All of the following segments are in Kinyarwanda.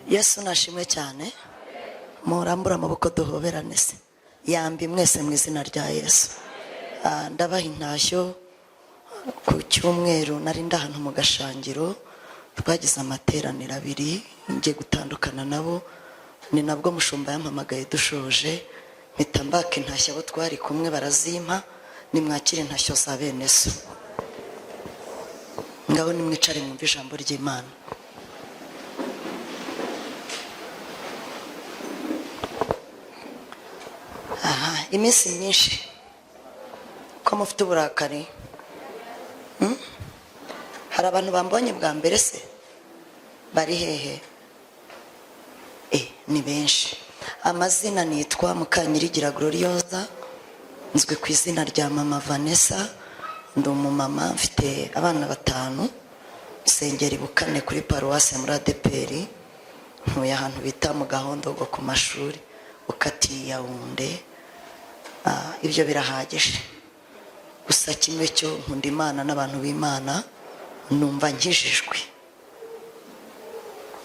Yesu nashimwe cyane. Murambure amaboko duhoberane se. Yambi mwese mu izina rya Yesu. Ndabaha intashyo. Ku cyumweru nari ndi ahantu mu Gashangiro, twagize amateraniro abiri, ngiye gutandukana nabo. Ni nabwo mushumba yampamagaye dushoje, mpita mbaka intashyo abo twari kumwe barazimpa. Nimwakire intashyo za bene so. Ngaho nimwicare mwumve ijambo ry'Imana. Aha, iminsi myinshi ko mufite uburakari. Hari abantu bambonye bwa mbere se? Bari hehe? Ni benshi. Amazina nitwa Mukanyirigira Gloriosa, nzwi ku izina rya Mama Vanessa. Ndi umumama, mfite abana batanu, nsengera Ibukane kuri paruwasi muri ADEPR, ntuye ahantu bita mu Gahondogo ku mashuri, ukatiye Yawunde. Ibyo birahagije. Gusa kimwe cyo, nkunda Imana n'abantu b'Imana, numva nkijijwe.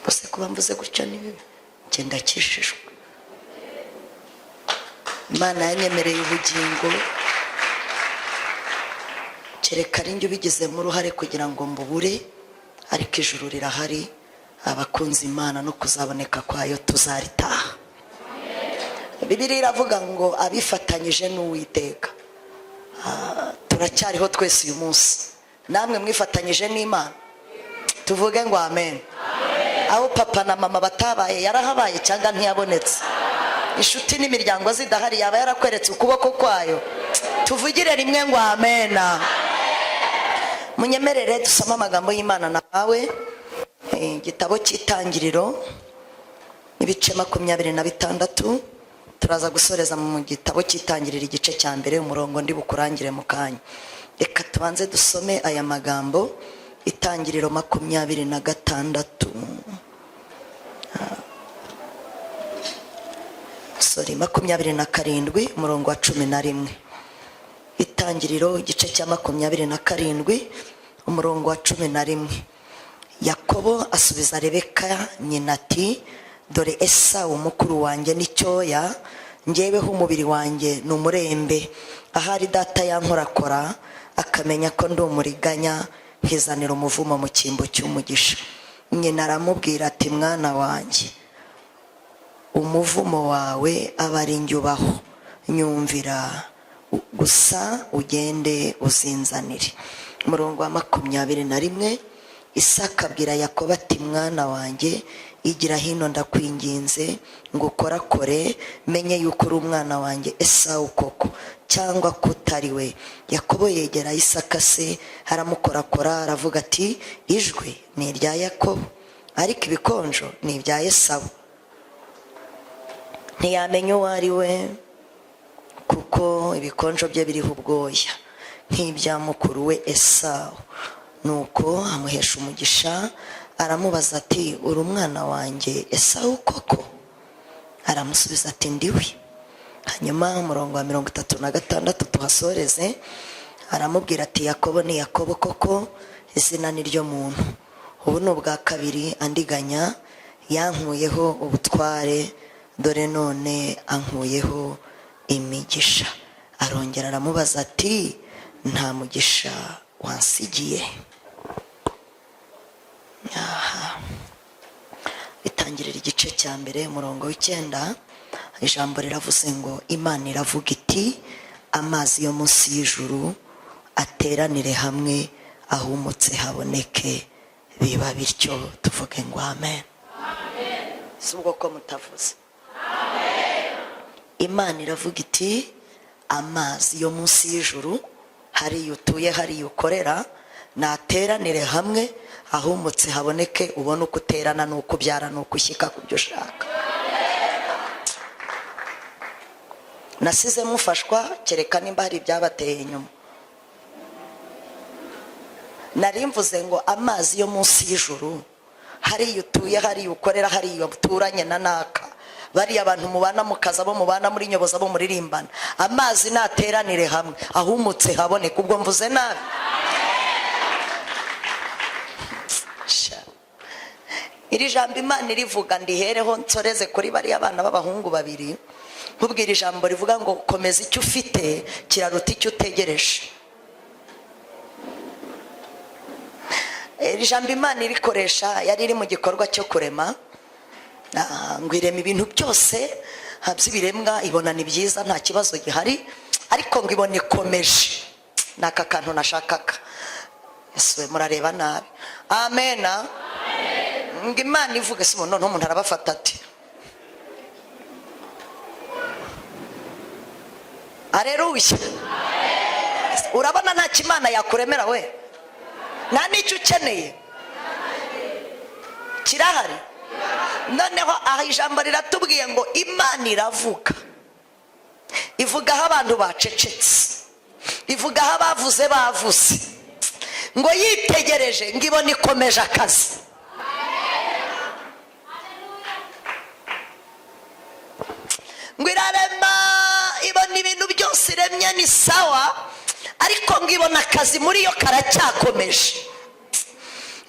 Gusa kuba mvuze gutya ni bibi, ngenda nkijijwe. Imana yanyemereye ubugingo, kereka ari njye ubigizemo uruhare kugira ngo mbubure, ariko ijuru rirahari. Abakunzi Imana no kuzaboneka kwayo tuzaritaha. Bibiliya iravuga ngo abifatanyije n'Uwiteka. Turacyariho twese uyu munsi. Namwe mwifatanyije n'Imana, tuvuge ngo amen. Aho papa na mama batabaye, yarahabaye cyangwa ntiyabonetse? Inshuti n'imiryango zidahari, yaba yarakweretse ukuboko kwayo? Tuvugire rimwe ngo amena. Munyemerere dusome amagambo y'Imana nawe, igitabo cy'Itangiriro, ibice 26. Turaza gusoreza mu gitabo cy'Itangiriro igice cya mbere, umurongo ndi bukurangire mu kanya. Reka tubanze dusome aya magambo, Itangiriro 26, sorry, 27, umurongo wa 11. Itangiriro igice cya 27, umurongo wa 11. Yakobo asubiza Rebeka nyina ati: "Dore Esawu mukuru wanjye n'icyoya, ngeweho umubiri wanjye ni umurembe. Ahari data yankorakora akamenya ko ndi umuriganya, nkizanira umuvumo mu cyimbo cy'umugisha." Nyina aramubwira ati: "Mwana wanjye, umuvumo wawe aba ari njye ubaho, nyumvira gusa ugende uzinzanire." Umurongo wa 21. Isaka abwira Yakobo ati: "Mwana wanjye, igira hino ndakwinginze ngo ukorakore, menye yuko uri umwana wanjye Esawu koko cyangwa ko utari we." Yakobo yegera Isaka se, aramukorakora, aravuga ati: "Ijwi ni irya Yakobo, ariko ibikonjo ni ibya Esawu." Ntiyamenya uwo ari we, kuko ibikonjo bye biriho ubwoya nk'ibya mukuru we Esawu. Nuko amuhesha umugisha. Aramubaza ati: "Uri umwana wanjye Esawu koko?" Aramusubiza ati: "Ndiwe." Hanyuma umurongo wa 36 tuhasoreze. Aramubwira ati: "Yakobo ni Yakobo koko, izina ni ryo muntu. Ubu ni ubwa kabiri andiganya, yankuyeho ubutware, dore none ankuyeho imigisha." Arongera aramubaza ati: "Nta mugisha wansigiye?" Aha, Itangirira igice cya mbere, umurongo w'icyenda, ijambo riravuze ngo: "Imana iravuga iti: amazi yo munsi y'ijuru ateranire hamwe, ahumutse haboneke. Biba bityo." Tuvuge ngo amen. Si ubwo ko mutavuze? Imana iravuga iti: amazi yo munsi y'ijuru, hariya utuye, hariya ukorera, nateranire hamwe, ahumutse haboneke, ubone uko uterana n'uko ubyara n'uko ushyika ku byo ushaka. Nasize mufashwa, kereka nimba hari ibyabateye inyuma. Nari mvuze ngo amazi yo munsi y'ijuru, hariya utuye, hariya ukorera, hariya uturanye na naka, bariya abantu mubana mu kazi, abo mubana muri nyobozi, abo muririmbana, amazi nateranire hamwe, ahumutse haboneka. Ubwo mvuze nabi? Sha. Iri jambo Imana irivuga, ndihereho nsoreze kuri bariya bana b'abahungu babiri, nkubwira ijambo rivuga ngo komeza icyo ufite, kiraruta icyo utegereje. Iri jambo Imana irikoresha yari iri mu gikorwa cyo kurema, ngo irema ibintu byose by'ibiremwa, ibona ni byiza, nta kibazo gihari, ariko ngo ibona ikomeje. Ni aka kantu nashakaga. Ese murareba nabi? Amena. Ngo Imana ivuge, si noneho umuntu arabafata ati areruye. Urabona nta kimana yakuremera we, nta n'icyo ukeneye kirahari. Noneho aha ijambo riratubwiye ngo Imana iravuga, ivuga aho abantu bacecetse, ivuga aho abavuze bavuze, ngo yitegereje ngo ibone ikomeje akazi. Ngo irarema, ibona ibintu byose iremye ni sawa, ariko ngo ibona akazi muri yo karacyakomeje.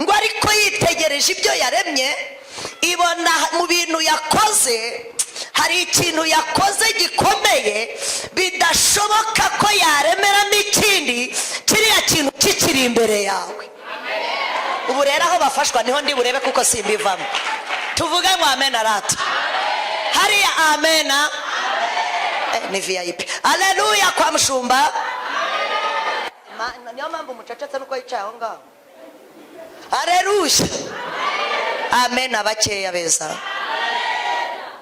Ngo ariko yitegereje ibyo yaremye, ibona mu bintu yakoze hari ikintu yakoze gikomeye bidashoboka ko yaremeramo ikindi, kiriya kintu kikiri imbere yawe. Ubu rero aho bafashwa niho ndi burebe, kuko simbivamo. Tuvuge ngo amen arata hariya, amena. Ni VIP, aleluya kwa mushumba. Niyo mpamvu mucecetse, nuko yicaye aho ngaho. Aleluya, amen. Abakeya beza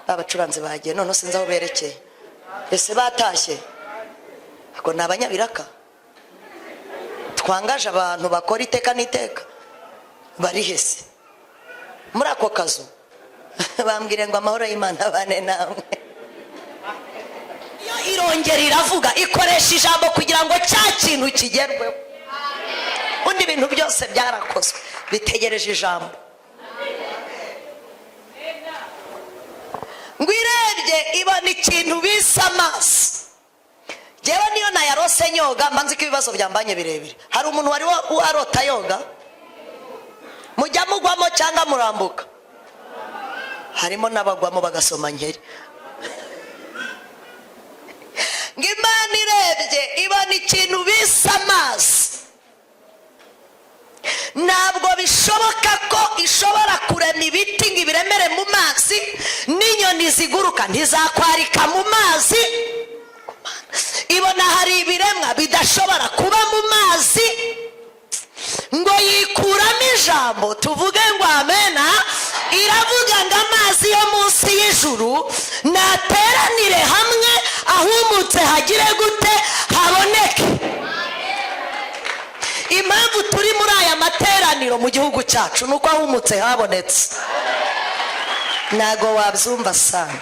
abacuranzi bagiye, none sinzi aho berekeye. Ese batashye? Ako ni abanyabiraka twangaje abantu bakora iteka n'iteka. Bari hese muri ako kazu? Bambwire ngo amahoro y'Imana abane namwe. Iyo irongera iravuga, ikoresha ijambo kugira ngo cya kintu kigerweho. Undi ibintu byose byarakozwe, bitegereje ijambo. Ngo irebye ibona ikintu bise amazi. Njyewe niyo nayarose nyoga, mba nzi ko ibibazo byambanye birebire. Hari umuntu wari warota yoga? Mujya mugwamo cyangwa murambuka? Harimo n'abagwamo bagasoma nkeri. Ngo Imana irebye ibona ikintu bise amazi. Ntabwo bishoboka ko ishobora kurema ibiti ngo ibiremere mu mazi, n'inyoni ziguruka ntizakwarika mu mazi. Ibona hari ibiremwa bidashobora kuba mu mazi, ngo yikuramo ijambo. Tuvuge ngo amena. Iravuga ngo amazi yo munsi y'ijuru nateranire hamwe, ahumutse hagire gute? Haboneke. Impamvu turi muri aya materaniro mu gihugu cyacu ni uko ahumutse habonetse. Ntago wabyumva sana.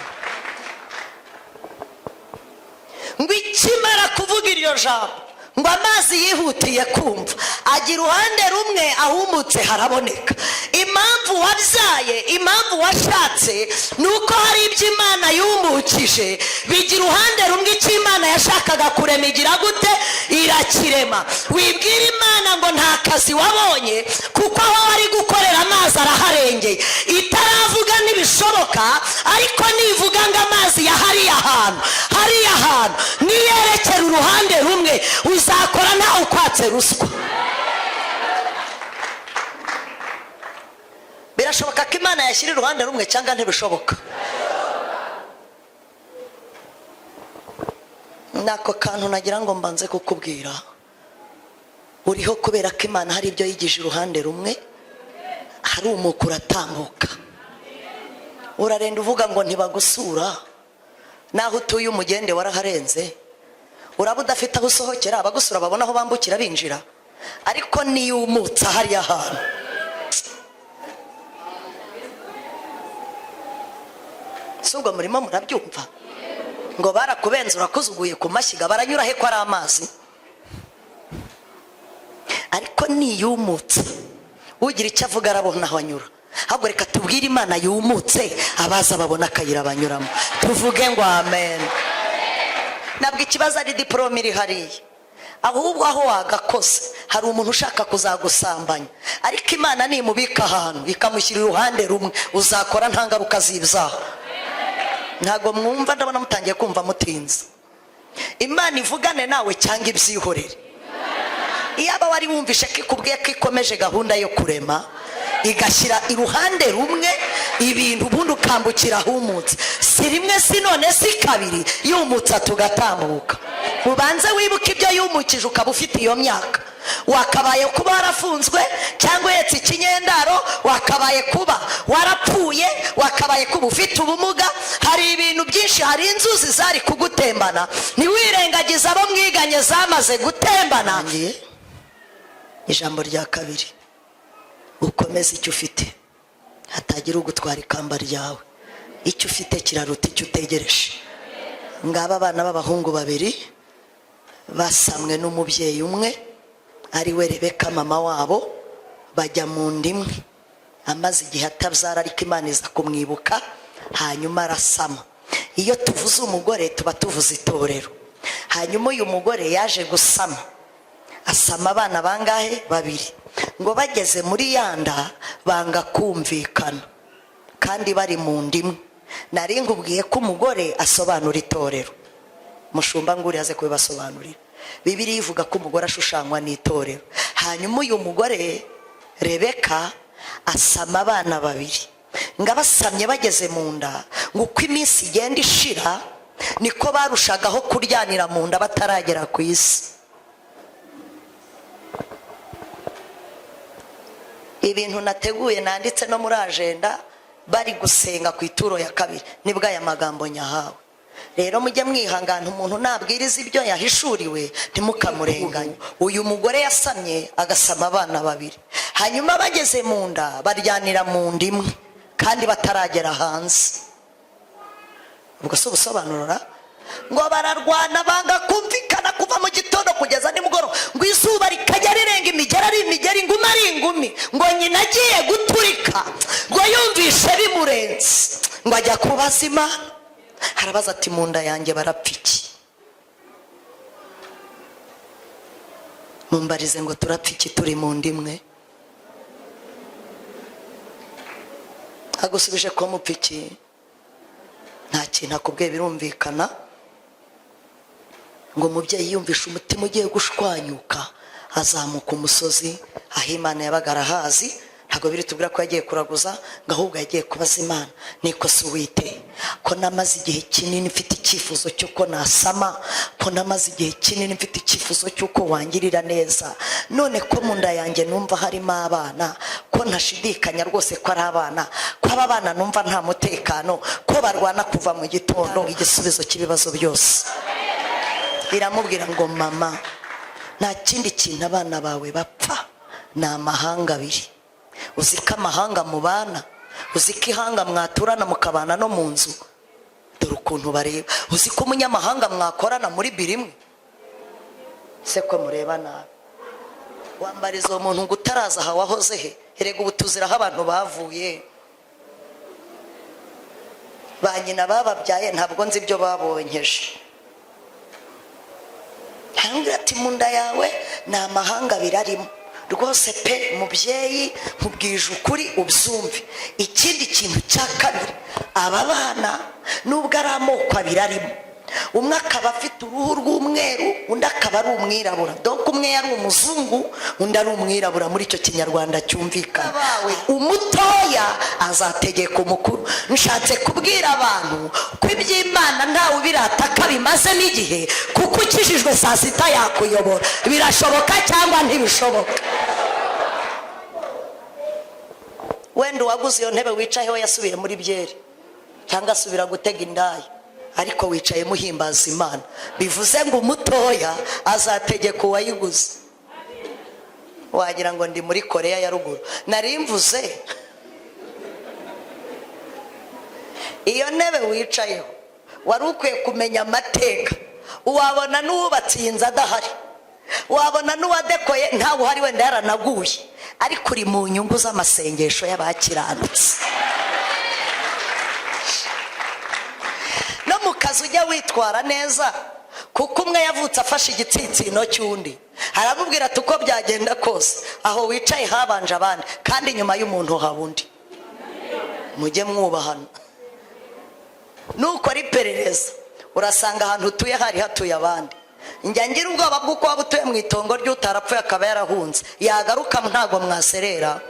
Ngo ikimara kuvuga iryo jambo, ngo amazi yihutiye kumva, agira uruhande rumwe, ahumutse haraboneka. Impamvu wabyaye, impamvu washatse, ni uko hari ibyo Imana yumukije bigira uruhande rumwe. Icyo Imana yashakaga kurema igira gute? Irakirema. Wibwira Imana ngo nta kazi wabonye, kuko aho wari gukorera amazi araharengeye. Itaravuga ntibishoboka, ariko nivuga ngo amazi ya hariya hantu, hariya hantu niyerekera uruhande rumwe, uzakora ntawe ukwatse ruswa. Birashoboka ko Imana yashyira iruhande rumwe cyangwa ntibishoboka? Nako kantu nagira ngo mbanze kukubwira. Uriho kubera ko Imana hari ibyo yigije iruhande rumwe, harumuka, uratambuka, urarenda uvuga ngo ntibagusura. Naho utuye umugende waraharenze, uraba udafite aho usohokera, abagusura babona aho bambukira binjira. Ariko niyumutsa hariya hantu, si ubwo murimo murabyumva? Ngo barakubenze, urakuzuguye ku mashyiga, baranyura he ko ari amazi? Ariko niyumutse, ugira icyo avuga arabona aho anyura. Ahubwo reka tubwire Imana yumutse, abaza babona akayira banyuramo. Tuvuge ngo amen. Ntabwo ikibazo ari diporome iri hariya, Ahubwo aho wagakoze hari umuntu ushaka kuzagusambanya, ariko Imana nimubika ahantu ikamushyira iruhande rumwe, uzakora nta ngaruka z'ibyaha. Ntabwo mwumva, ndabona mutangiye kumva mutinze. Imana ivugane nawe cyangwa ibyihorere. Iyaba wari wumvishe ko ikubwiye ko ikomeje gahunda yo kurema, igashyira iruhande rumwe ibintu, ubundi ukambukira ahumutse. Si rimwe, si none, si kabiri, yumutsa tugatambuka. Ubanze wibuke ibyo yumukije ukaba ufite iyo myaka. Wakabaye kuba warafunzwe cyangwa uhetse ikinyendaro, wakabaye kuba warapfuye, wakabaye kuba ufite ubumuga. Hari ibintu byinshi, hari inzuzi zari kugutembana. Ntiwirengagize abo mwiganye zamaze gutembana. Ijambo rya kabiri: ukomeze icyo ufite, hatagira ugutwara ikamba ryawe. Icyo ufite kiraruta icyo utegereje. Ngaba abana b'abahungu babiri basamwe n'umubyeyi umwe, ari we Rebeka mama wabo, bajya mu nda imwe. Amaze igihe atabyara, ariko Imana iza kumwibuka, hanyuma arasama. Iyo tuvuze umugore tuba tuvuze itorero. Hanyuma uyu mugore yaje gusama, asama abana bangahe? Babiri. Ngo bageze muri yanda banga kumvikana kandi bari mu nda imwe. Nari nkubwiye ko umugore asobanura itorero. Mushumba nguri aze kubibasobanurira. Bibiliya ivuga ko umugore ashushanywa n'itorero. Hanyuma uyu mugore Rebeka asama abana babiri. Ngo abasamye bageze mu nda, ngo uko iminsi igenda ishira niko barushagaho kuryanira mu nda bataragera ku isi. Ibintu nateguye, nanditse no muri agenda, bari gusenga ku ituro ya kabiri, nibwo aya magambo nyahawe. Rero mujye mwihangana, umuntu nabwiriza ibyo yahishuriwe ntimukamurenganye. Uyu mugore yasamye, agasama abana babiri, hanyuma bageze mu nda baryanira mu nda imwe kandi bataragera hanze. Ubwo si ubusobanuro? Ngo bararwana, banga kumvikana kuva mu gitondo kugeza nimugoroba, ngo izuba rikajya rirenga, imigeri ari imigeri, ingumi ari ingumi. Ngo nyina agiye guturika, ngo yumvishe bimurenze, ngo ajya kubaza Imana. Harabaza ati: "Mu nda yanjye barapfa iki?" Mumbarize ngo turapfa iki turi mu nda imwe? Agusubije ko mupfa iki, nta kintu akubwiye, birumvikana. Ngo umubyeyi yumvishe umutima ugiye gushwanyuka, azamuka umusozi aho Imana yabaga arahazi. Ntabwo biri tubwira ko yagiye kuraguza, ngo ahubwo yagiye kubaza Imana: "Niko si Uwite, ko namaze igihe kinini mfite icyifuzo cy'uko nasama, ko namaze igihe kinini mfite icyifuzo cy'uko wangirira neza, none ko mu nda yanjye numva harimo abana, ko ntashidikanya rwose ko ari abana, ko aba bana numva nta mutekano, ko barwana kuva mu gitondo?" Igisubizo cy'ibibazo byose, iramubwira ngo: "Mama, nta kindi kintu abana bawe bapfa, ni amahanga abiri. Uzi ko amahanga mubana, uzi ko ihanga mwaturana mukabana no mu nzu, dore ukuntu bareba. Uzi ko umunyamahanga mwakorana muri biro imwe se, ko mureba nabi?" Wambariza uwo muntu ngo: "Utaraza aha wahoze he?" Erega ubu tuzira aho abantu bavuye, ba nyina bababyaye ntabwo nzi ibyo babonkeje. Arambwira ati: "Mu nda yawe ni amahanga abiri arimo rwose pe. Mubyeyi, nkubwije ukuri ubyumve. Ikindi kintu cya kabiri, aba bana nubwo ari amoko abiri arimo, umwe akaba afite uruhu rw'umweru, undi akaba ari umwirabura." Donc umwe yari umuzungu, undi ari umwirabura, muri icyo Kinyarwanda cyumvikana. Umutoya azategeka umukuru. Nshatse kubwira abantu ko iby'Imana ntawe ubirata ko abimazemo igihe, kuko ukijijwe saa sita yakuyobora. Birashoboka cyangwa ntibishoboka? Wenda uwaguze iyo ntebe wicayeho yasubiye muri byeri cyangwa asubira gutega indaya, ariko wicaye muhimbaza Imana. Bivuze ngo umutoya azategeka uwayiguze. Wagira ngo ndi muri Koreya ya Ruguru. Nari mvuze iyo ntebe wicayeho, wari ukwiye kumenya amateka. Wabona n'uwubatse iyi nzu adahari, wabona n'uwadekoye ntawe uhari, wenda yaranaguye, ariko uri mu nyungu z'amasengesho y'abakiranutsi. No mu kazi ujya witwara neza. Kuko umwe yavutse afashe igitsitsino cy'undi. Aramubwira ati: "Uko byagenda kose, aho wicaye habanje abandi, kandi nyuma y'umuntu haba undi. Mujye mwubahana." Nukora iperereza, urasanga ahantu utuye hari hatuye abandi. Njya ngira ubwoba bw'uko waba utuye mu itongo ry'utarapfuye, akaba yarahunze, yagaruka ntabwo mwaserera.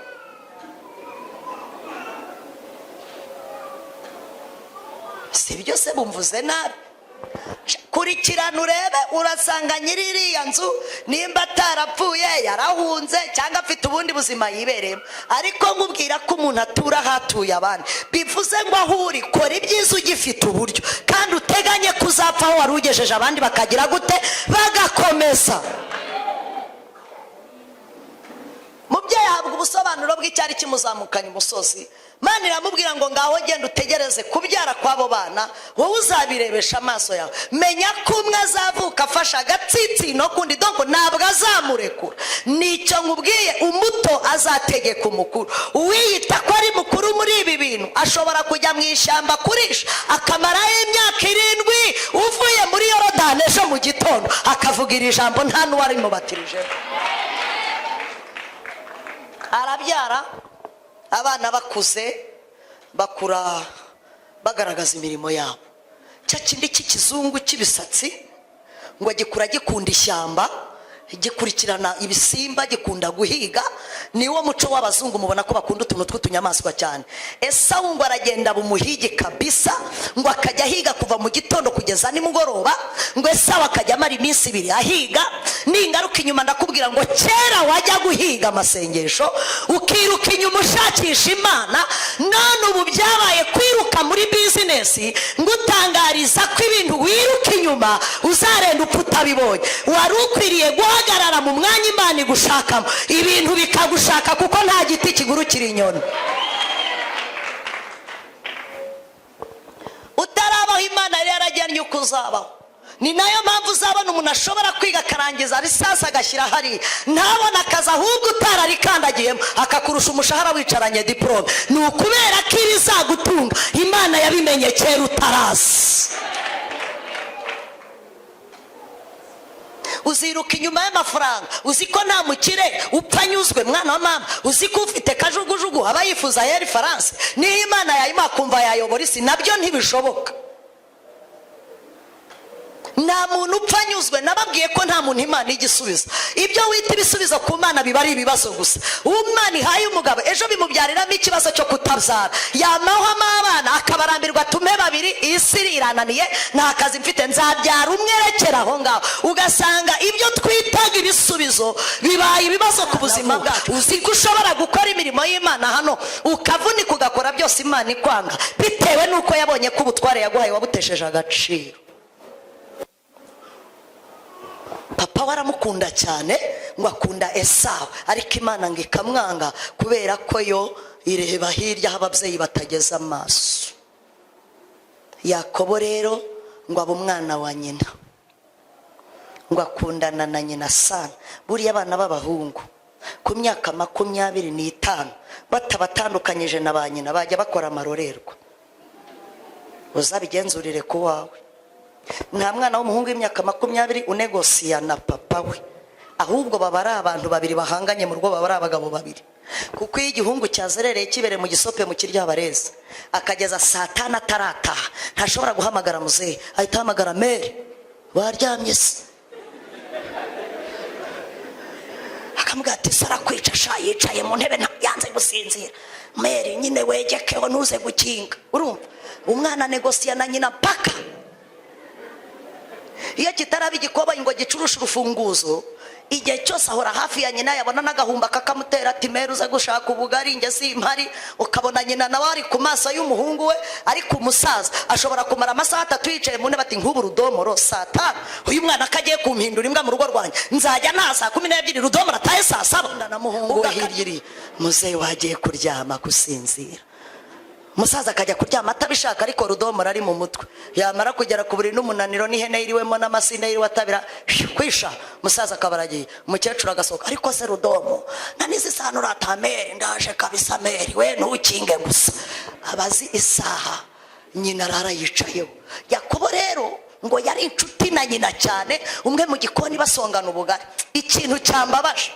Si byo se? Bumvuze nabi? Kurikirana urebe, urasanga nyiri iriya nzu nimba atarapfuye yarahunze, cyangwa afite ubundi buzima yibereyemo. Ariko nkubwira ko umuntu atura ahatuye abandi, bivuze ngo aho uri kora ibyiza ugifite uburyo, kandi uteganye kuzapfa aho wari ugejeje abandi bakagira gute? Bagakomeza. Mubyeyi ahabwa ubusobanuro bw'icyari kimuzamukanye umusozi. Mana iramubwira ngo: "Ngaho genda utegereze kubyara kw'abo bana, wowe uzabirebesha amaso yawe. Menya ko umwe azavuka afashe agatsitsino kundi, donc ntabwo azamurekura. Nicyo nkubwiye, umuto azategeka umukuru." Uwiyita ko ari mukuru muri ibi bintu ashobora kujya mu ishyamba kurisha akamarayo imyaka 7, uvuye muri Yorodani ejo mu gitondo akavuga iri jambo, nta n'uwarimubatirijemo. Arabyara, abana bakuze, bakura bagaragaza imirimo yabo. Cya kindi cy'ikizungu cy'ibisatsi ngo gikura gikunda ishyamba, gikurikirana ibisimba, gikunda guhiga. Niwo muco w'abazungu, mubona ko bakunda utuntu tw'utunyamaswa cyane. Esawu ngo aragenda bumuhigi kabisa, ngo akajya ahiga kuva mu gitondo kugeza nimugoroba. Ngo Esawu akajya amara iminsi 2 ahiga. Ningaruka inyuma ndakubwira ngo kera wajya guhiga amasengesho, ukiruka inyuma ushakisha Imana. None ubu byabaye kwiruka muri bizinesi. Ngutangariza ko ibintu wiruka inyuma uzarenda upfa utabibonye. Wari ukwiriye guhagarara mu mwanya Imana igushakamo, ibintu bikagushaka, kuko nta giti kigurukira inyoni. Utarabaho Imana yari yaragennye uko uzabaho. Ni nayo mpamvu uzabona umuntu ashobora kwiga akarangiza lisansi agashyira hariya, ntabone akazi, ahubwo utararikandagiyemo akakurusha umushahara wicaranye diporome. Ni ukubera ko ibizagutunga Imana yabimenye kera utarazi. Uziruka inyuma y'amafaranga, uzi ko nta mukire upfa anyuzwe, mwana wa mama. Uzi ko ufite kajugujugu aba yifuza Air France? Niyo Imana yayimuha akumva yayobora isi, nabyo ntibishoboka. Nta muntu upfa anyuzwe. Nababwiye ko nta muntu Imana igisubiza. Ibyo wita ibisubizo ku Mana biba ari ibibazo gusa. Uwo Imana ihaye umugabo, ejo bimubyariramo ikibazo cyo kutabyara, yamahwamo abana akabarambirwa. Tume babiri, isi irananiye, nta kazi mfite, nzabyara umwe, rekera aho ngaho. Ugasanga ibyo twitaga ibisubizo bibaye ibibazo ku buzima bwacu. Uzi ko ushobora gukora imirimo y'Imana hano, ukavunika, ugakora byose, Imana ikwanga bitewe n'uko yabonye ko ubutware yaguhaye wabutesheje agaciro. Papa we aramukunda cyane, ngo akunda Esawu, ariko Imana ngo ikamwanga kubera ko yo ireba hirya aho ababyeyi batageze amaso. Yakobo rero ngo abe umwana wa nyina, ngo akundana na nyina sana. Buriya abana b'abahungu ku myaka 25 batabatandukanyije na ba nyina, bajya bakora amarorerwa. Uzabigenzurire ku wawe. Nta mwana w'umuhungu w'imyaka 20 unegosiya na papa we, ahubwo baba ari abantu babiri bahanganye mu rugo, baba ari abagabo babiri. Kuko iyo igihungu cyazerereye kibereye mu gisope, mu kiryabarezi, akageza saa 5 atarataha, ntashobora guhamagara muzehe, ahita ahamagara mère: "Baryamye se?" Akamubwira ati: "Se arakwica sha, yicaye mu ntebe yanze gusinzira. Mère nyine wegekeho, ntuze gukinga." Urumva, umwana negosiya na nyina mpaka iyo kitaraba igikoboyi ngo gicurushe urufunguzo. Igihe cyose ahora hafi ya nyina, yabona n'agahumba kakamutera ati: "Mère, uze gushaka ubugari, njye simpari." Ukabona nyina nawe ari ku maso y'umuhungu we. Ariko umusaza ashobora kumara amasaha 3 yicaye mu ntebe, ati: "Nk'ubu Rudomoro saa 5, uyu mwana ko agiye kumpindura imbwa mu rugo rwanjye, nzajya nta saa 12, Rudomoro atahe saa 7." Na muhungu we hirya iri muzehe wagiye kuryama gusinzira, umusaza akajya kuryama atabishaka, ariko Rudomoro ari mu mutwe. Yamara kugera ku buriri n'umunaniro n'ihene yiriwemo n'amasinde yiriwe atabira kwisha, umusaza akaba aragiye, umukecuru agasohoka: "Ariko se Rudomo, na n'izi saha urataha?" "Mère, ndaje kabisa. Mère we, ntukinge gusa." Abazi isaha nyina arara yicayeho. Yakobo rero Ngo yari inshuti na nyina cyane, umwe mu gikoni basongana ubugari. Ikintu cyambabaje,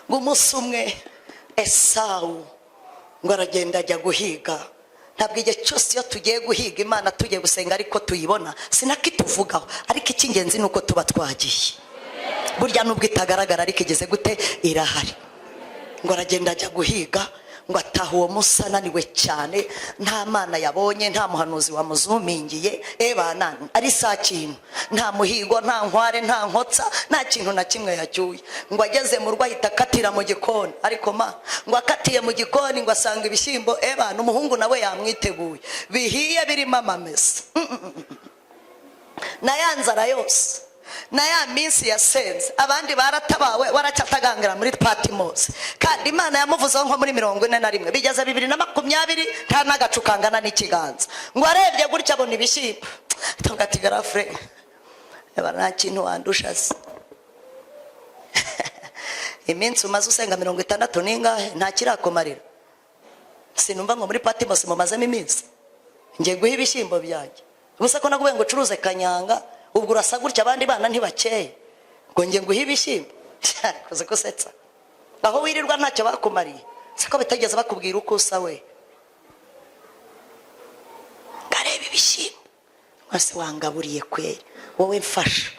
ngo umunsi umwe Esawu ngo aragenda ajya guhiga. Ntabwo igihe cyose iyo tugiye guhiga Imana, tugiye gusenga, ariko tuyibona, sinakituvugaho. Ariko icy'ingenzi ni uko tuba twagiye. Burya nubwo itagaragara, ariko igeze gute? Irahari. Ngo aragenda ajya guhiga, ngo ataha uwo munsi ananiwe cyane, nta mana yabonye, nta muhanuzi wamuzumingiye. Ebana ari saa kintu, nta muhigo, nta nkware, nta nkotsa, nta kintu na kimwe yacyuye. Ngo ageze mu rugo ahita akatira mu gikoni. Ariko ma ngo akatiye mu gikoni, ngo asanga ibishyimbo, ebana, umuhungu nawe yamwiteguye, bihiye, birimo amamesa. Na ya nzara yose, na ya minsi yasenze, abandi baratabawe, waracyatagangira muri Patimosi. Kandi Imana yamuvuzeho nko muri 41, bigeze 2020, nta n'agacu kangana n'ikiganza. Ngo arebye gutya abona ibishyimbo, tuvuga ati: "Garafure, eba, nta kintu wandusha se? Iminsi umaze usenga 60 n'ingahe, nta kirakumarira? Sinumva ngo muri Patimosi mumazemo iminsi. Ngiye guha ibishyimbo byanjye gusa. Ko naguye ngo ucuruze kanyanga, ubwo urasa gutya, abandi bana ntibakeye, ngo nge nguhe ibishyimbo?" Kuzi gusetsa, aho wirirwa ntacyo bakumariye, siko bitigeze bakubwira uko usa we. Ngareba ibishyimbo, mwese wangaburiye kweri wowe, mfasha.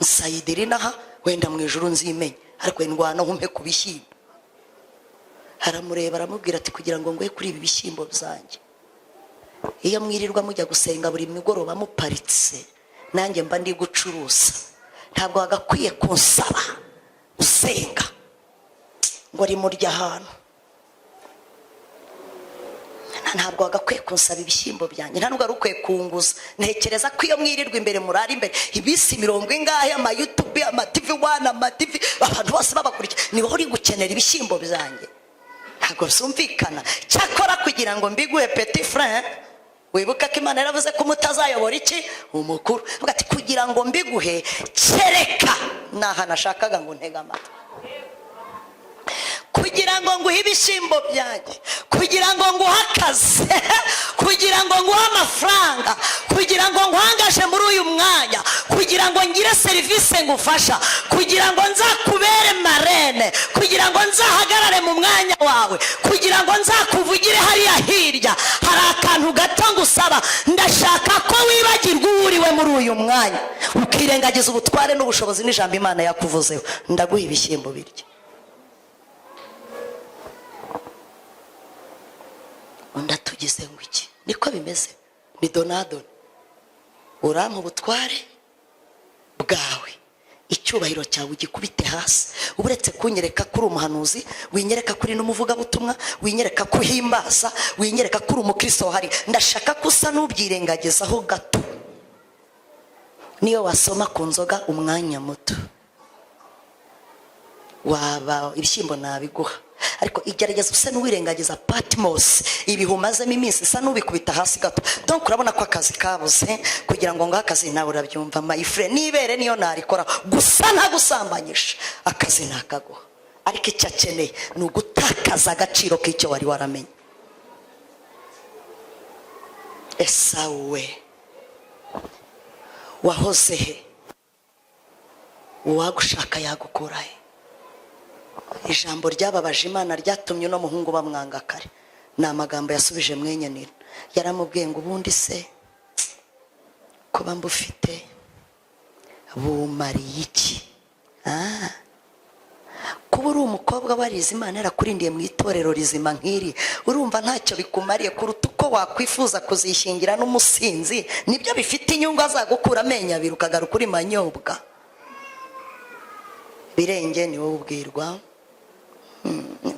Nsayidira inaha, wenda mu ijuru nzimenye, ariko ndwana nkumpe ku bishyimbo. Aramureba, aramubwira ati: "Kugira ngo nguhe kuri ibi bishyimbo byanjye, iyo mwirirwa mujya gusenga buri mugoroba muparitse, nanjye mba ndi gucuruza. Ntabwo wagakwiye kunsaba usenga." Ngo rimurya ahantu. "Ntabwo wagakwiye kunsaba ibishyimbo byanjye, nta nubwo wari ukwiye kunguza. Ntekereza ko iyo mwirirwa imbere, murara imbere ibisi mirongo ingahe, ama YouTube, ama TV One, ama TV, abantu bose babakurikiye, ni wowe uri gukenera ibishyimbo byanjye? Ntabwo byumvikana. Cyakora kugira ngo mbiguhe, petit frère, wibuke ko Imana yaravuze ko umutazayobora iki? Umukuru." Avuga ati: "Kugira ngo mbiguhe, kereka." Ni ahantu ashakaga ngo ntege amatwi. "Kugira ngo nguhe ibishyimbo byanjye, kugira ngo nguhe akazi, kugira ngo nguhe amafaranga, kugira ngo nkuhangaje muri uyu mwanya, kugira ngo ngire serivisi ngufasha, kugira ngo nzakubere marraine, kugira ngo nzahagarare mu mwanya wawe, kugira ngo nzakuvugire hariya hirya, hari akantu gato ngusaba. Ndashaka ko wibagirwa uwo uriwe muri uyu mwanya, ukirengagiza ubutware n'ubushobozi n'ijambo Imana yakuvuzeho. Ndaguha ibishyimbo birya." Undi atugize ngo iki? Niko bimeze, ni donadoni. Urampa ubutware bwawe, icyubahiro cyawe ugikubite hasi. Uretse kunyereka ko uri umuhanuzi, winyereka ko uri n'umuvugabutumwa, winyereka ko uhimbaza, winyereka ko uri umukristo wahari, ndashaka ko usa n'ubyirengagizaho gato. Niyo wasoma ku nzoga umwanya muto, waba ibishyimbo nabiguha. Ariko igerageza usa n'uwirengagiza Patmos, ibihe umazemo iminsi, isa n'ubikubita hasi gato. Donc urabona ko akazi kabuze, kugira ngo ngahe akazi, nawe urabyumva, my friend, nibere niyo narikora gusa ntagusambanyije, akazi nakaguha." Ariko icyo akeneye ni ugutakaza agaciro k'icyo wari waramenye. Esawu we, wahoze he? Uwagushaka yagukura he? Ijambo ryababaje Imana, ryatumye uno muhungu bamwanga kare, ni amagambo yasubije mwenye nina. Yaramubwiye ngo: "Ubundi se kuba mbufite bumariye iki?" Kuba uri umukobwa warize, Imana yarakurindiye mu itorero rizima nk'iri, urumva ntacyo bikumariye kuruta uko wakwifuza kuzishingira n'umusinzi? Nibyo bifite inyungu, azagukura amenyo abiri ukagaruka uri manyobwa birenge. Ni wowe ubwirwa.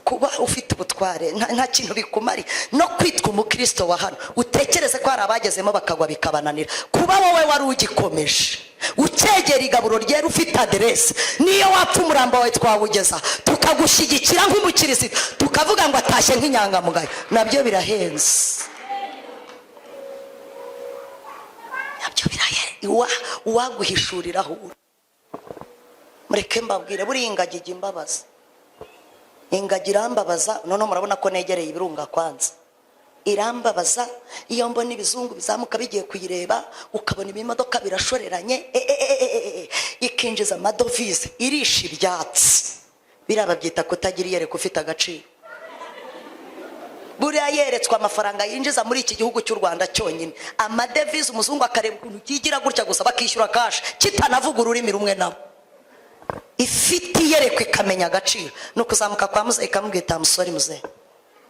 Kuba ufite ubutware nta kintu bikumariye, no kwitwa umukristo wa hano. Utekereze ko hari abagezemo bakagwa bikabananira. Kuba wowe wari ugikomeje, ukegera igaburo ryera, ufite aderesi, niyo wapfa umurambo wawe twawugeza, tukagushyigikira nk'umukirisitu, tukavuga ngo atashye nk'inyangamugayo, nabyo birahenze, nabyo birahenze. Uwaguhishurira aho uri. Mureke mbabwire, buriya ingagi ijya imbabaza, ingagi irambabaza. Noneho murabona ko negereye ibirunga kwanza. Irambabaza iyo mbona ibizungu bizamuka bigiye kuyireba, ukabona ibimodoka birashoreranye, ikinjiza amadovize, irisha ibyatsi. Biriya babyita kutagira iyereka ufite agaciro. Buriya yeretswe amafaranga yinjiza muri iki gihugu cy'u Rwanda cyonyine, amadevize, umuzungu akareba ukuntu kigira gutya gusa bakishyura cash, kitanavuga ururimi rumwe nabo. Ifite iyerekwa ikamenya agaciro, ni ukuzamuka kwa muzehe ikamubwita: "Musore, muzehe,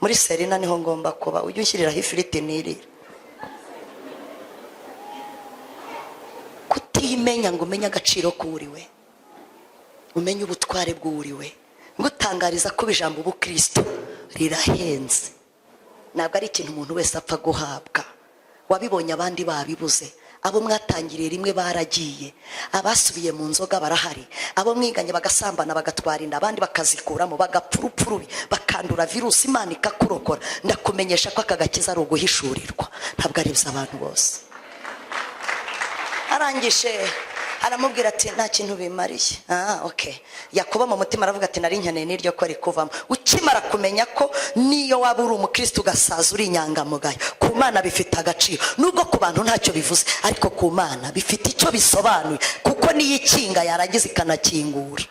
muri Serena niho ngomba kuba, ujye unshyiriraho ifiriti nirira." Kutimenya ngo umenye agaciro k'uriwe, umenye ubutware bw'uriwe. Ngutangariza ko ijambo ubukristo rirahenze, ntabwo ari ikintu umuntu wese apfa guhabwa. Wabibonye abandi babibuze, abo mwatangiriye rimwe baragiye, abasubiye mu nzoga barahari, abo mwiganye bagasambana, bagatwara inda, abandi bakazikuramo, bagapfa urupfu rubi, bakandura virusi, Imana ikakurokora. Ndakumenyesha ko aka gakiza ari uguhishurirwa, ntabwo ari abantu bose. Arangije aramubwira ati: "Nta kintu bimariye." Ah, okay. Yakobo mu mutima aravuga ati: "Nari nkeneye n'iryo ko rikuvamo." Ukimara kumenya ko niyo waba uri umukristo ugasaza uri inyangamugayo, ku Mana bifite agaciro, nubwo ku bantu ntacyo bivuze, ariko ku Mana bifite icyo bisobanuye, kuko niyo ikinga yarangiza ikanakingura.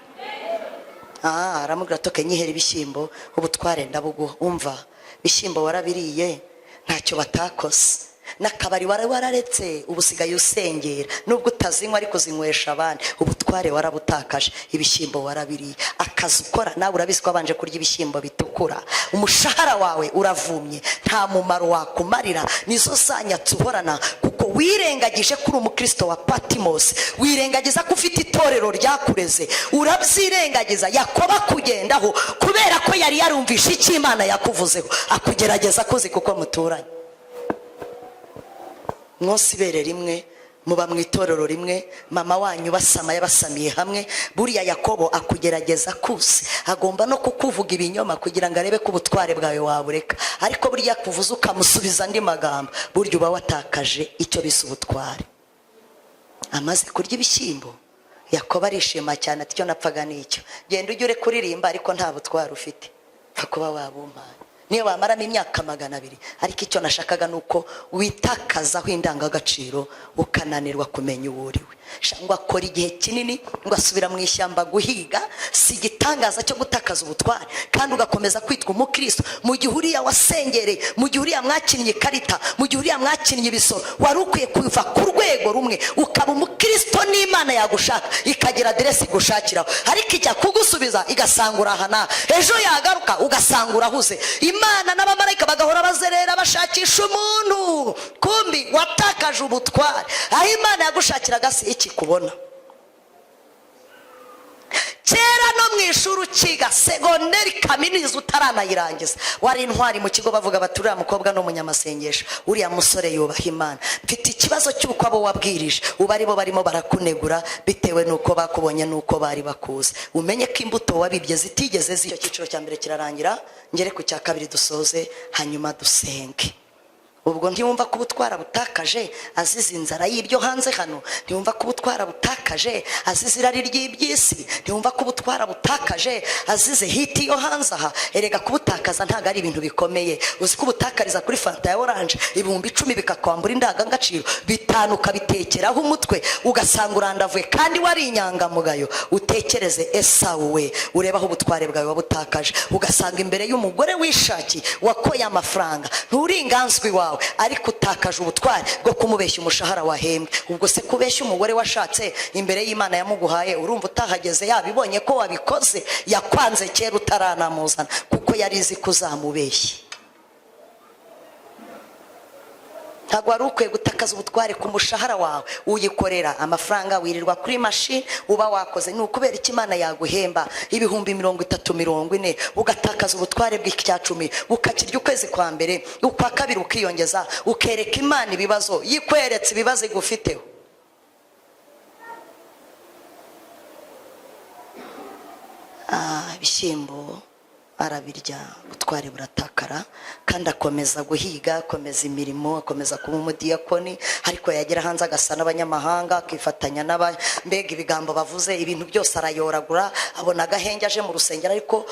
Ah, aramubwira ati: "Okay, nyihera ibishyimbo, ubutware ndabuguha." Umva, ibishyimbo warabiriye, ntacyo batakoze, n'akabari wari wararetse, ubu usigaye usengera, nubwo utazinywa ariko uzinywesha abandi. Ubutware warabutakaje, ibishyimbo warabiriye. Akazi ukora nawe urabizi ko wabanje kurya ibishyimbo bitukura. Umushahara wawe uravumye, nta mumaro wakumarira, nizo zanyatsi uhorana, kuko wirengagije ko uri umukristo wa Patimosi, wirengagiza ko ufite itorero ryakureze, urabyirengagiza. Yakoba kugendaho kubera ko yari yarumvishe icyo Imana yakuvuzeho, akugerageza kuzi kuko muturanye, mwose ibere rimwe, muba mu itorero rimwe, mama wanyu basama yabasamiye hamwe. Buriya Yakobo akugerageza kuse, agomba no kukuvuga ibinyoma kugira ngo arebe ko ubutware bwawe wabureka. Ariko burya kuvuza ukamusubiza andi magambo, burya uba watakaje icyo bise ubutware. Amaze kurya ibishyimbo, Yakobo arishima cyane, ati: "Icyo napfaga ni icyo. Genda ujye ure kuririmba, ariko nta butware ufite, pfa kuba wabumpaye niyo wamaramo imyaka 200. Ariko icyo nashakaga ni uko witakazaho indangagaciro, ukananirwa kumenya uwo uriwe." Ngo akora igihe kinini, ngo asubira mu ishyamba guhiga. Si igitangaza cyo gutakaza ubutware kandi ugakomeza kwitwa umukristo, mu gihe uriya wasengereye, mu gihe uriya mwakinnye ikarita, mu gihe uriya mwakinnye ibisoro, wari ukwiye kuva ku rwego rumwe ukaba umukristo n'Imana yagushaka ikagira aderesi igushakiraho, ariko ijya kugusubiza igasanga urahana, ejo yagaruka ugasanga urahuze. Imana n'abamarayika bagahora bazerera bashakisha umuntu, kumbi watakaje ubutware. Aho Imana yagushakiraga si ikikubona. Kera no mu ishuri ukiga segonderi, kaminuza utaranayirangiza, wari intwari mu kigo, bavuga bati: "Uriya mukobwa ni umunyamasengesho, uriya musore yubaha Imana." Mfite ikibazo cy'uko abo wabwirije ubu aribo barimo barakunegura, bitewe n'uko bakubonye n'uko bari bakuzi. Umenye ko imbuto wabibye zitigeze. Icyo cyiciro cya mbere kirarangira, ngere ku cya kabiri dusoze, hanyuma dusenge. Ubwo ntiwumva ko ubutwara butakaje azize inzara y'ibyo hanze hano? Ntiwumva ko ubutwara butakaje azize irari ry'iby'isi? Ntiwumva ko ubutwara butakaje azize hiti yo hanze aha? Erega kubutakaza ntabwo ari ibintu bikomeye. Uzi ko ubutakariza kuri fanta ya orange 10,000, bikakwambura indangagaciro, 5 ukabitekeraho umutwe, ugasanga urandavuye kandi wari inyangamugayo? Utekereze Esawu we, urebe aho ubutware bwawe wabutakaje, ugasanga imbere y'umugore wishakiye wakoye amafaranga, nturi inganzwa iwawe, ariko utakaje ubutware bwo kumubeshya umushahara wahembwe. Ubwo se kubeshya umugore washatse imbere y'Imana yamuguhaye, urumva utahageze yabibonye ko wabikoze? Yakwanze kera utaranamuzana, kuko yari izi ko uzamubeshya. Ntabwo wari ukwiye gutakaza ubutware ku mushahara wawe. Uyikorera amafaranga, wirirwa kuri mashini, uba wakoze. Ni ukubera icyo Imana yaguhemba 30,000, 40,000, ugatakaza ubutware bw'icyacumi, ukakirya ukwezi kwa mbere, ukwa kabiri ukiyongeza, ukereka Imana ibibazo, yikweretse ibibazo igufiteho. Ibishyimbo arabirya, ubutware buratakara, kandi akomeza guhiga, akomeza imirimo, akomeza kuba umudiyakoni, ariko yagera hanze agasa n'abanyamahanga, akifatanya n'aba, mbega ibigambo bavuze, ibintu byose arayoragura, abona agahenge aje mu rusengero. Ariko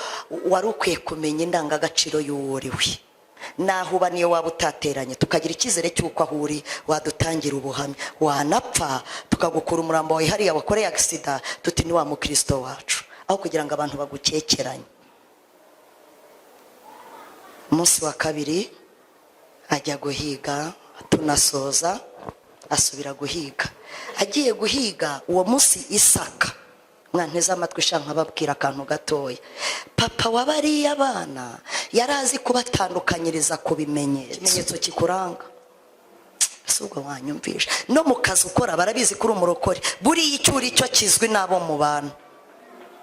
wari ukwiye kumenya indangagaciro y'uwo uri we. Naho uba, niyo waba utateranye, tukagira icyizere cy'uko aho uri wadutangira ubuhamya. Wanapfa, tukagukura umurambo wawe hariya wakoreye accident, tuti: "Ni wa mukristo wacu," aho kugira ngo abantu bagukekeranye. Umunsi wa kabiri ajya guhiga, tunasoza, asubira guhiga. Agiye guhiga uwo munsi, Isaka, mwanteze amatwi sha nkababwira akantu gatoya. Papa wa bariya bana yari azi kubatandukanyiriza ku bimenyetso. Ikimenyetso kikuranga si ubwo wanyumvisha. No mu kazi ukora barabizi ko uri umurokore. Buriya icyo uri cyo kizwi n'abo mu bantu.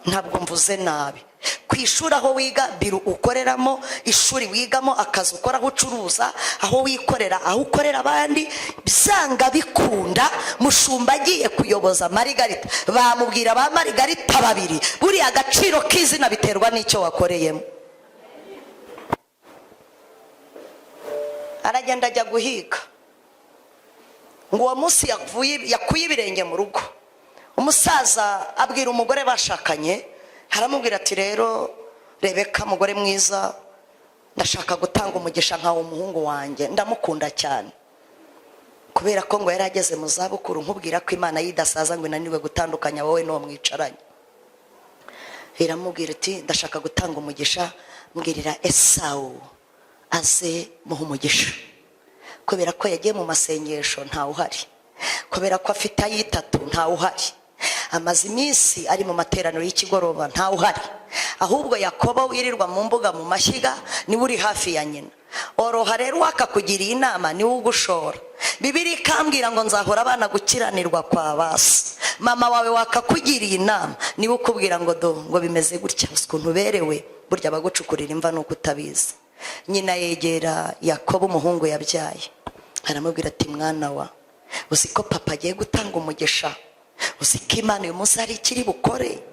Ntabwo mvuze nabi. Ku ishuri aho wiga, biro ukoreramo, ishuri wigamo, akazi ukora, aho ucuruza, aho wikorera, aho ukorera abandi, byanga bikunda mushumba agiye kuyoboza Marigarita, bamubwira ba Marigarita babiri. Buriya agaciro k'izina biterwa n'icyo wakoreyemo. Aragenda ajya guhiga. Ngo uwo munsi yakuye ibirenge mu rugo, umusaza abwira umugore bashakanye, aramubwira ati: "Rero Rebeka, mugore mwiza, ndashaka gutanga umugisha nkawe umuhungu wanjye, ndamukunda cyane." Kubera ko ngo yari ageze mu zabukuru. Nkubwira ko Imana yidasaza ngo inanirwe gutandukanya wowe n'uwo mwicaranye. Iramubwira iti: "Ndashaka gutanga umugisha, mbwirira Esawu aze muha umugisha." Kubera ko yagiye mu masengesho, ntawe uhari. Kubera ko afite ayitatu, ntawe uhari. Amaze iminsi ari mu materaniro y'ikigoroba, ntawe uhari. Ahubwo Yakobo wirirwa mu mbuga mu mashyiga niwe uri hafi ya nyina. Oroha rero, uwakakugiriye inama niwe ugushora. Bibiri ikambwira ngo nzahora abana gukiranirwa kwa basi. Mama wawe wakakugiriye inama niwe ukubwira ngo do, ngo bimeze gutya, uzi ukuntu uberewe. Burya abagucukurira imva nuko utabizi. Nyina yegera Yakobo, umuhungu yabyaye, aramubwira ati: "Mwana wa, uzi ko papa agiye gutanga umugisha? Uzi ko Imana uyu munsi hari ikiri bukore?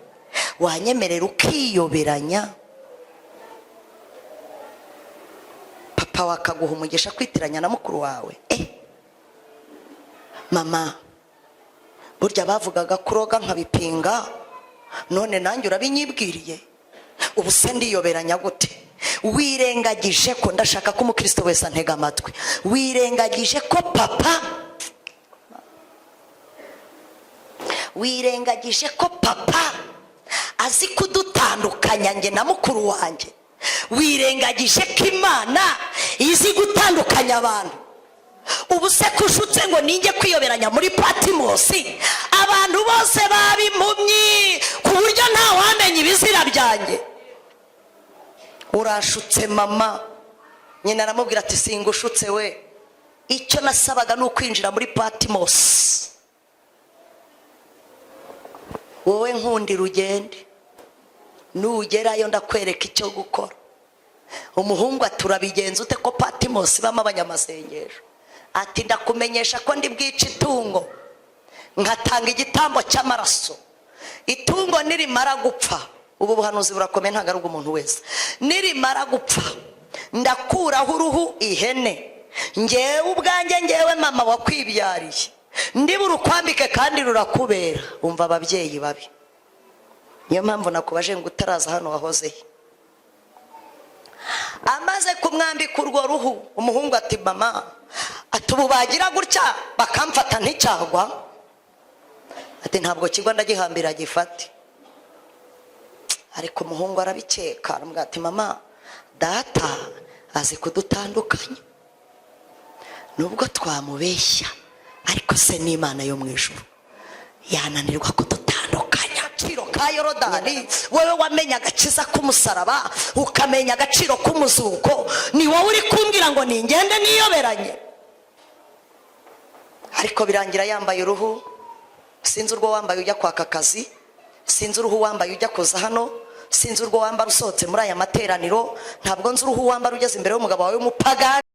Wanyemerera ukiyoberanya, papa wakaguha umugisha kwitiranya na mukuru wawe?" Mama, burya bavugaga kuroga nkabipinga, none nanjye urabinyibwiriye. Ubu se ndiyoberanya gute? Wirengagije ko, ndashaka ko umukristo wese antega amatwi, wirengagije ko papa, wirengagije ko papa azi kudutandukanya njye na mukuru wanjye? Wirengagije ko Imana izi gutandukanya abantu? Ubu se kushutse ngo ninjye kwiyoberanya muri Patimosi, abantu bose baba impumyi ku buryo ntawamenya ibizira byanjye? Urashutse mama. Nyina aramubwira ati: "Singushutse we, icyo nasabaga ni ukwinjira muri Patimosi. Wowe nkundira ugende, nugerayo ndakwereka icyo gukora." Umuhungu ati: "Urabigenza ute ko Patimosi ibamo abanyamasengesho?" Ati: "Ndakumenyesha ko ndi bwice itungo, nkatanga igitambo cy'amaraso. Itungo nirimara gupfa," ubu buhanuzi burakomeye, ntabwo ari ubw'umuntu wese, "nirimara gupfa ndakuraho uruhu ihene, ngewe ubwanjye, ngewe mama wakwibyariye, ndiburukwambike kandi rurakubera." Umva ababyeyi babi. Niyo mpamvu nakubaje ngo utaraza hano wahozehe? Amaze kumwambika urwo ruhu, umuhungu ati: "Mama," ati, "ubu bagira gutya bakamfata nticyagwa?" Ati: "Ntabwo kigwa, ndagihambira gifate." Ariko umuhungu arabikeka, aramubwira ati: "Mama, data azi kudutandukanya, nubwo twamubeshya, ariko se n'Imana yo mu ijuru yananirwa kudutandukanya?" Agaciro ka Yorodani, wowe wamenye agakiza k'umusaraba, ukamenya agaciro k'umuzuko, ni wowe uri kumbwira ngo ningende niyoberanye? Ariko birangira yambaye uruhu. Sinzi urwo wambaye ujya kwaka akazi, sinzi uruhu wambaye ujya kuza hano, sinzi urwo wambara usohotse muri aya materaniro, ntabwo nzi uruhu wambara ugeze imbere y'umugabo wawe w'umupagani.